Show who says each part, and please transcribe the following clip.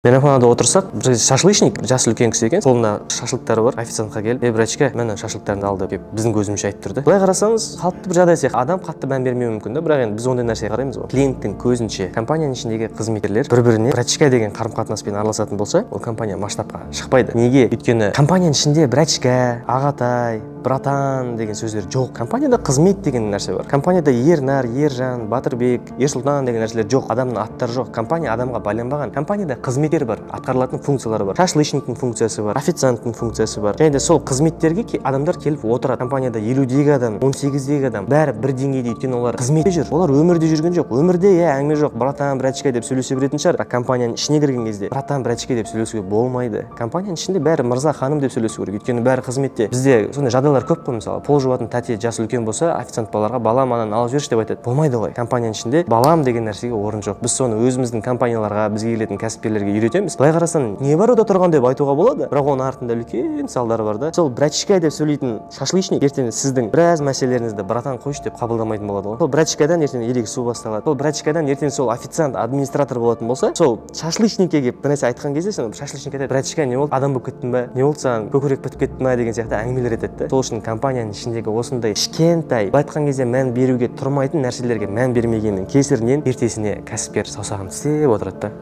Speaker 1: Мейрамханада отырсақ, бір шашлычник, жасы үлкен кісі екен, қолында шашлыктары бар, официантқа келіп: «Ей, братишка, міне, шашлыктарыңды ал», – деп біздің көзімізше айтып тұрды. Былай қарасаңыз, қалыпты бір жағдай сияқты, адам қатты мән бермеуі мүмкін да, бірақ енді біз ондай нәрсеге қараймыз ғой. Клиенттің көзінше компанияның ішіндегі қызметкерлер бір біріне братишка деген қарым қатынаспен араласатын болса, ол компания масштабқа шықпайды. Неге? Өйткені компанияның ішінде братишка, ағатай, братан деген сөздер жоқ. Компанияда қызмет деген нәрсе бар. Компанияда Ернар, Ержан, Батырбек, Ерсұлтан деген нәрселер жоқ, адамның аттары жоқ. Компания адамға байланбаған. Компанияда қызметтер бар, атқарылатын функциялар бар. Шашлычниктің функциясы бар, официанттың функциясы бар, және де сол қызметтерге адамдар келіп отырады. Компанияда 50-дегі адам, 18-дегі адам, бәрі бір деңгейде, өйткені олар қызметте жүр, олар өмірде жүрген жоқ. Өмірде, иә, әңгіме жоқ, братан, братишка деп сөйлесе беретін шығар, бірақ компанияның ішіне кірген кезде братан, братишка деп сөйлесуге болмайды. Компанияның ішінде бәрі мырза, ханым деп сөйлесу керек, өйткені бәрі қызметте. Бізде сондай жағдайлар көп қой. Мысалы, пол жуатын тәте жасы үлкен болса, официант балаларға: «Балам, ананы алып жіберші», – деп айтады. Болмайды ғой, компанияның ішінде балам деген нәрсеге орын жоқ. Біз соны өзіміздің компанияларға, бізге келетін кәсіпкерлерге үйретеміз. Былай қарасаң, не бар ода тұрған деп айтуға болады, бірақ оның артында үлкен салдары бар да. Сол братишка деп сөйлейтін шашлычник ертең сіздің біраз мәселелеріңізді братан, қойшы деп қабылдамайтын болады ғой. Сол братишкадан ертең ерегісу басталады. Сол братишкадан ертең сол официант, администратор болатын болса, сол шашлычникке келіп бір нәрсе айтқан кезде, сен шашлычник айтады: «Братишка, не болды, адам болып кеттің ба, не болды саған, көкірек бітіп кетті ма?» деген сияқты әңгімелер айтады да. Сол үшін компанияның ішіндегі осындай кішкентай, былай айтқан кезде, мән беруге тұрмайтын нәрселерге мән бермегеннің кесірінен ертесіне кәсіпкер саусағын тістеп отырады да.